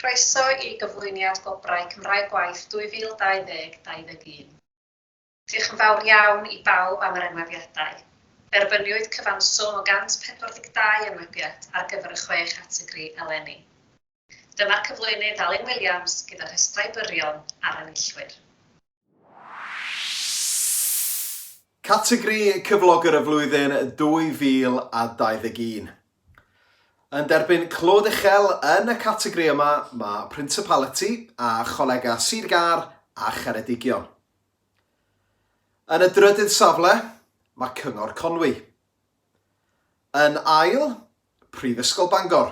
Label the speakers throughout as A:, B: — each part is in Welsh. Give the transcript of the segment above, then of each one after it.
A: Croeso i gyflwyniad Gwobrau Cymraeg Gwaith 2020-21. Diolch yn fawr iawn i bawb am yr enwebiadau. Derbyniwyd cyfanswm o 142 enwebiad ar gyfer y chwe chategori eleni. Dyma'r cyflwynydd Alun Williams gyda rhestrau byrion a'r enillwyr.
B: Categori Cyflogwr y Flwyddyn 2021. Yn derbyn clod uchel yn y categori yma mae Principality a Cholegau Sir Gâr a Cheredigion. Yn y drydydd safle mae Cyngor Conwy. Yn ail, Prifysgol Bangor.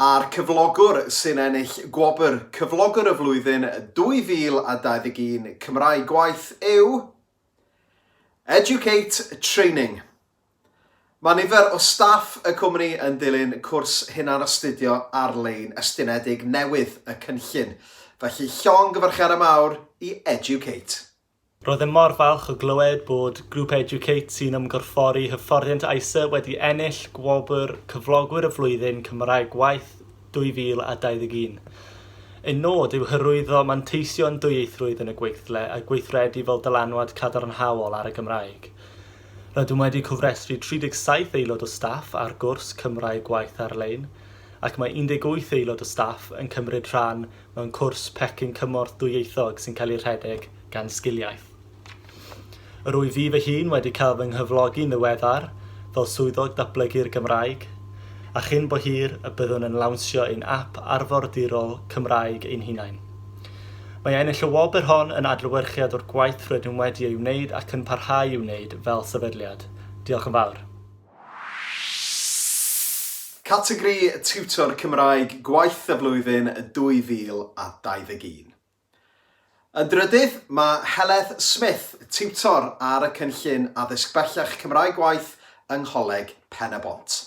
B: A'r cyflogwr sy'n ennill gwobr Cyflogwr y Flwyddyn 2021 Cymraeg Gwaith yw Educate Training. Mae nifer o staff y cwmni yn dilyn cwrs hunanastudio ar-lein estynedig newydd y cynllun, felly llongyfarchiadau mawr i Educate!
C: Roeddem mor falch o glywed bod Grŵp Educate sy'n ymgorffori hyfforddiant ISA wedi ennill gwobr Cyflogwyr y Flwyddyn Cymraeg Gwaith 2021. Ein nod yw hyrwyddo manteision dwyieithrwydd yn y gweithle a gweithredu fel dylanwad cadarnhaol ar y Gymraeg. Rydym wedi cofrestru 37 aelod o staff ar gwrs Cymraeg Gwaith ar-lein, ac mae 18 aelod o staff yn cymryd rhan mewn cwrs pecyn cymorth dwyieithog sy'n cael ei rhedeg gan Sgiliaith. Yr wyf fi fy hun wedi cael fy nghyflogi'n ddiweddar fel Swyddog Datblygu'r Gymraeg, a chyn bo hir y byddwn yn lawnsio ein ap arfordirol Cymraeg ein hunain. Mae ennill y wobr hon yn adlewyrchiad o'r gwaith rydym wedi ei wneud ac yn parhau i'w wneud fel sefydliad. Diolch yn fawr.
B: Categori Tiwtor Cymraeg Gwaith y Flwyddyn 2021. Yn drydydd, mae Heledd Smith, tiwtor ar y cynllun Addysg Bellach Cymraeg Gwaith yng Ngholeg Pen-y-bont.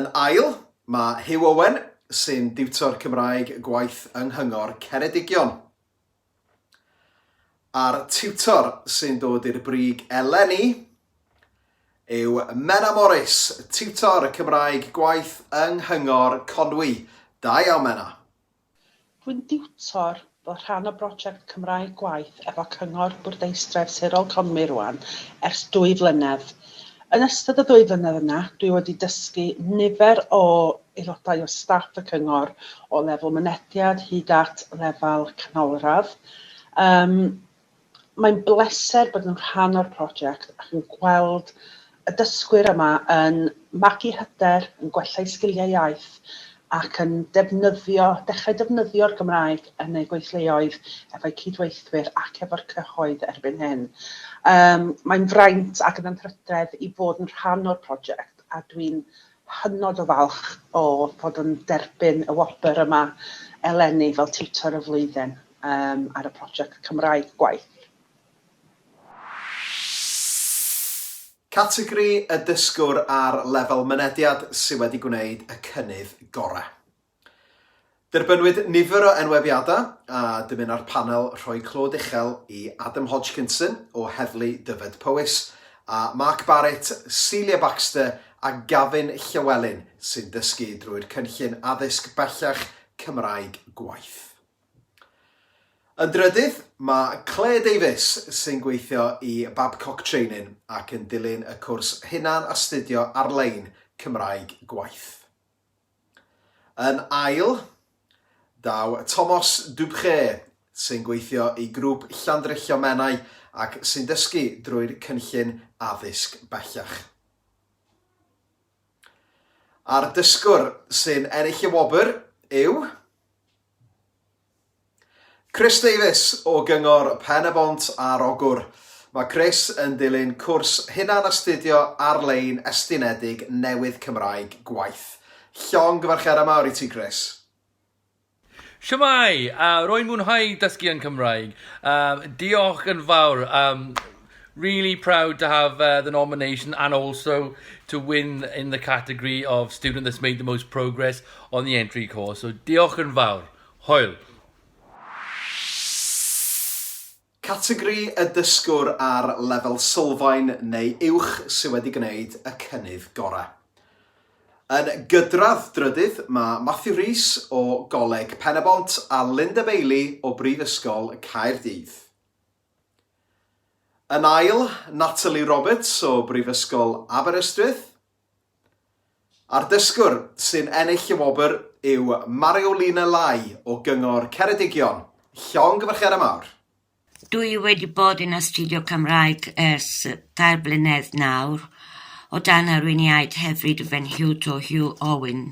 B: Yn ail, mae Huw Owen, sy'n diwtor Cymraeg gwaith yng Nghyngor Ceredigion. A'r tiwtor sy'n dod i'r brig eleni yw Menna Morris, tiwtor Cymraeg gwaith yng Nghyngor Conwy. Da iawn, Menna.
D: Dwi'n diwtor fel rhan o brosiect Cymraeg Gwaith efo Cyngor Bwrdeistref Sirol Conwy rwan ers dwy flynedd. Yn ystod y ddwy flynedd yna, dwi wedi dysgu nifer o aelodau o staff y cyngor o lefel mynediad hyd at lefel canolradd. Um, Mae'n bleser bod yn rhan o'r prosiect ac yn gweld y dysgwyr yma yn magu hyder, yn gwella eu sgiliau iaith ac yn defnyddio, dechrau defnyddio'r Gymraeg yn eu gweithleoedd efo'u cydweithwyr ac efo'r cyhoedd erbyn hyn. Um, mae'n fraint ac yn anrhydedd i fod yn rhan o'r prosiect a dwi'n hynod o falch o fod yn derbyn y wobr yma eleni fel tiwtor y flwyddyn. um, ar y prosiect Cymraeg Gwaith.
B: Categori y dysgwr ar lefel mynediad sydd wedi gwneud y cynnydd gorau. Derbynwyd nifer o enwebiadau a dymuna'r panel rhoi clod uchel i Adam Hodgkinson o Heddlu Dyfed Powys a Mark Barrett, Celia Baxter a Gavin Llewelyn sy'n dysgu drwy'r cynllun addysg bellach Cymraeg Gwaith. Yn drydydd, mae Claire Davies, sy'n gweithio i Babcock Training ac yn dilyn y cwrs hunan-astudio ar-lein Cymraeg Gwaith. Yn ail, daw Tomos Dupré, sy'n gweithio i Grŵp Llandrillo Menai ac sy'n dysgu drwy'r cynllun addysg bellach. A'r dysgwr sy'n ennill y wobr yw... Chris Davies o Gyngor Pen-y-bont ar Ogwr. Mae Chris yn dilyn cwrs hunan-astudio ar-lein estynedig newydd Cymraeg Gwaith. Llongyfarchiadau mawr i ti, Chris.
E: Shwmae! Uh, rwy'n mwynhau dysgu yn Cymraeg. Um, diolch yn fawr. Um, really proud to have uh, the nomination and also to win in the category of student that's made the most progress on the entry course. So diolch yn fawr. Hwyl.
B: Categori y dysgwr ar lefel sylfaen neu uwch sydd wedi gwneud y cynnydd gorau. Yn gydradd drydydd mae Matthew Rhys o Goleg Penybont a Linda Bailey o Brifysgol Caerdydd. Yn ail, Natalie Roberts o Brifysgol Aberystwyth. A'r dysgwr sy'n ennill y wobr yw Mariolina Lai o Gyngor Ceredigion. Llongyfarchiadau mawr!
F: Dwi wedi bod yn astudio Cymraeg ers tair blynedd nawr, o dan arweiniad hefyd fy nhiwtor Huw Owen.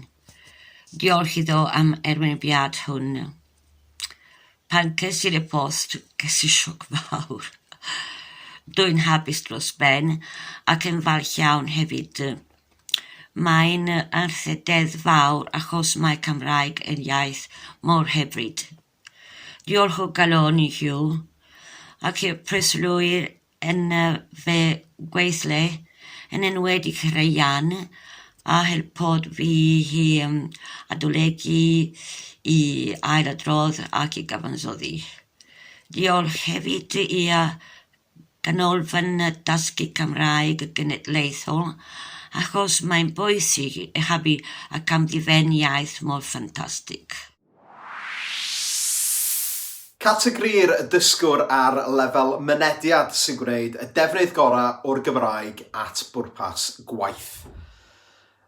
F: Diolch iddo am yr enwebiad hwn. Pan ces i'r e-post, ces i sioc fawr. Dwi'n hapus dros ben ac yn falch iawn hefyd. Mae'n anrhydedd fawr achos mae Cymraeg yn iaith mor hyfryd. Diolch o galon i Huw ac i'r preswylwyr yn fy gweithle, yn enwedig Ryan, a helpodd fi i adolygu, i ailadrodd ac i gyfansoddi. Diolch hefyd i Ganolfan Dysgu Cymraeg Genedlaethol, achos mae'n bwysig i hybu ac amddiffyn iaith mor ffantastig.
B: Categori'r dysgwr ar lefel mynediad sy'n gwneud y defnydd gorau o'r Gymraeg at bwrpas gwaith.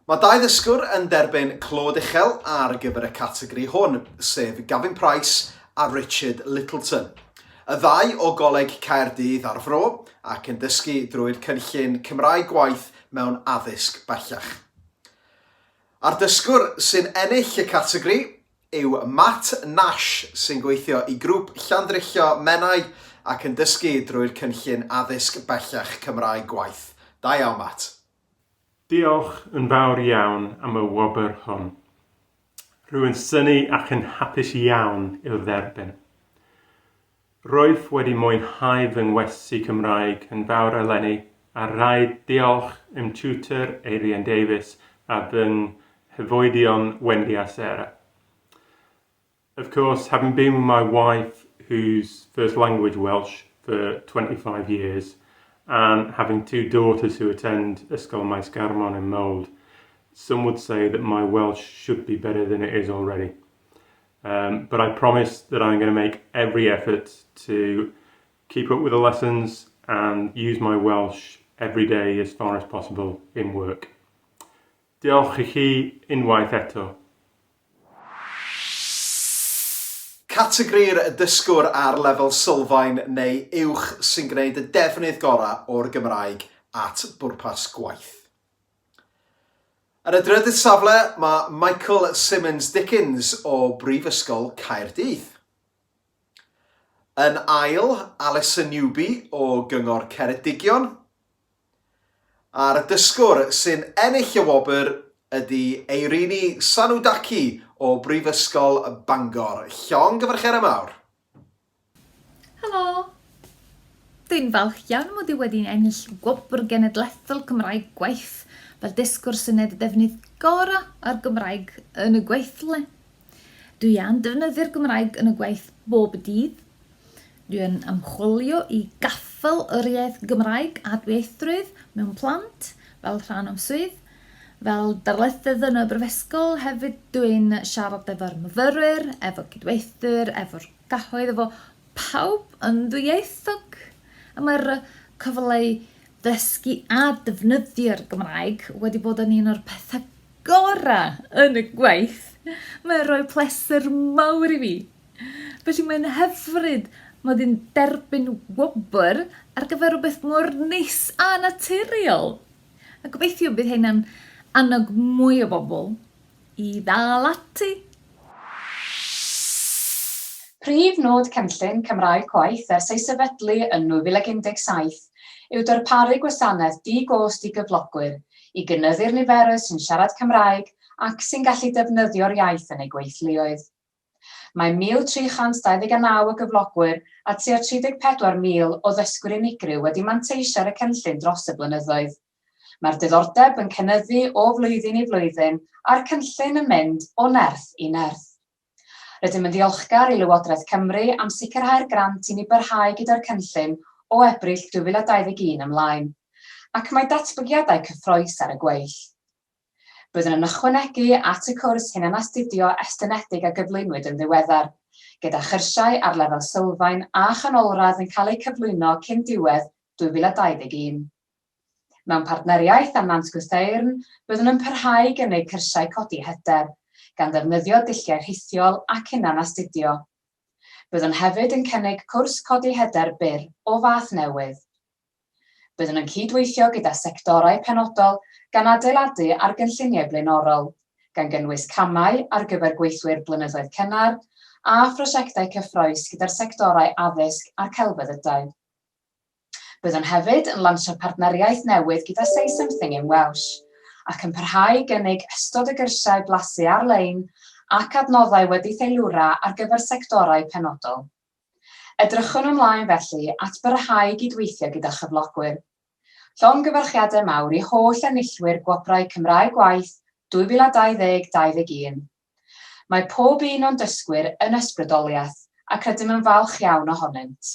B: Mae dau ddysgwr yn derbyn clod uchel ar gyfer y categori hwn, sef Gavin Price a Richard Littleton. Y ddau o Goleg Caerdydd a'r Fro, ac yn dysgu drwy'r cynllun Cymraeg Gwaith mewn Addysg Bellach. A'r dysgwr sy'n ennill y categori yw Matt Nash sy'n gweithio i Grŵp Llandrillo Menai ac yn dysgu drwy'r cynllun Addysg Bellach Cymraeg Gwaith. Da iawn Matt.
G: Diolch yn fawr iawn am y wobr hon. Rwy'n synnu ac yn hapus iawn i'w dderbyn. Rwyf wedi mwynhau fy ngwersi Cymraeg yn fawr eleni a rhaid diolch i'm tiwtor Eirian Davies a fy nghyfoedion Wendy a Sarah. Of course, having been with my wife, whose first language Welsh, for 25 years, and having two daughters who attend Ysgol Maes Garmon in Mold, some would say that my Welsh should be better than it is already. Um, but I promise that I'm going to make every effort to keep up with the lessons and use my Welsh every day as far as possible in work. Diolch i chi unwaith eto.
B: Categori'r dysgwr ar lefel sylfaen neu uwch sy'n gwneud y defnydd gorau o'r Gymraeg at bwrpas gwaith. Yn y drydydd safle mae Michael Simmons Dickens o Brifysgol Caerdydd. Yn ail, Alison Newby o Gyngor Ceredigion. A'r dysgwr sy'n ennill y wobr ydy Eirini Sanoudaki o Brifysgol Bangor. Llongyfarchiadau mawr!
H: Helo! Dwi'n falch iawn mod i wedi ennill Gwobr Genedlaethol Cymraeg Gwaith fel dysgwr sy'n neud y defnydd gorau o'r Gymraeg yn y gweithle. Dwi yn defnyddio'r Gymraeg yn y gwaith bob dydd. Dwi yn ymchwilio i gaffael yr iaith Gymraeg a dwyieithrwydd mewn plant fel rhan o'm swydd. Fel darlithydd yn y brifysgol hefyd dwi'n siarad efo'r myfyrwyr, efo cydweithwyr, efo'r cyhoedd, efo pawb yn ddwyieithog. A mae'r cyfle i ddysgu a defnyddio'r Gymraeg wedi bod yn un o'r pethau gorau yn y gwaith. Mae'n rhoi pleser mawr i fi. Felly mae'n hyfryd mod i'n derbyn wobr ar gyfer rhywbeth mor neis a naturiol. A gobeithio bydd hynna'n annog mwy o bobl i ddal ati.
A: Prif nod cynllun Cymraeg Gwaith ers ei sefydlu yn 2017 yw darparu gwasanaeth di-gost i gyflogwyr i gynyddu'r niferoedd sy'n siarad Cymraeg ac sy'n gallu defnyddio'r iaith yn eu gweithleoedd. Mae 1,329 o gyflogwyr a tua 34,000 o ddysgwyr unigryw wedi manteisio ar y cynllun dros y blynyddoedd. Mae'r diddordeb yn cynyddu o flwyddyn i flwyddyn a'r cynllun yn mynd o nerth i nerth. Rydym yn ddiolchgar i Lywodraeth Cymru am sicrhau'r grant i ni barhau gyda'r cynllun o Ebrill 2021 ymlaen, ac mae datblygiadau cyffrous ar y gweill. Byddwn yn ychwanegu at y cwrs hunanastudio estynedig a gyflwynwyd yn ddiweddar, gyda chyrsiau ar lefel sylfaen a chanolradd yn cael eu cyflwyno cyn diwedd 2021. Mewn partneriaeth â Nant Gwrtheyrn, byddwn yn parhau i gynnig cyrsiau codi hyder, gan ddefnyddio dulliau rhithiol ac hunanastudio. Byddwn hefyd yn cynnig cwrs codi hyder byr o fath newydd. Byddwn yn cyd-weithio gyda sectorau penodol gan adeiladu ar gynlluniau blaenorol, gan gynnwys camau ar gyfer gweithwyr blynyddoedd cynnar a phrosiectau cyffrous gyda'r sectorau addysg a'r celfyddydau. Byddwn hefyd yn lansio partneriaeth newydd gyda Say Something in Welsh ac yn parhau i gynnig ystod o gyrsiau blasu ar-lein ac adnoddau wedi theilwra ar gyfer sectorau penodol. Edrychwn ymlaen felly at barhau i gydweithio gyda chyflogwyr. Llongyfarchiadau mawr i holl enillwyr Gwobrau Cymraeg Gwaith 2020 21. Mae pob un o'n dysgwyr yn ysbrydoliaeth ac rydym yn falch iawn ohonynt.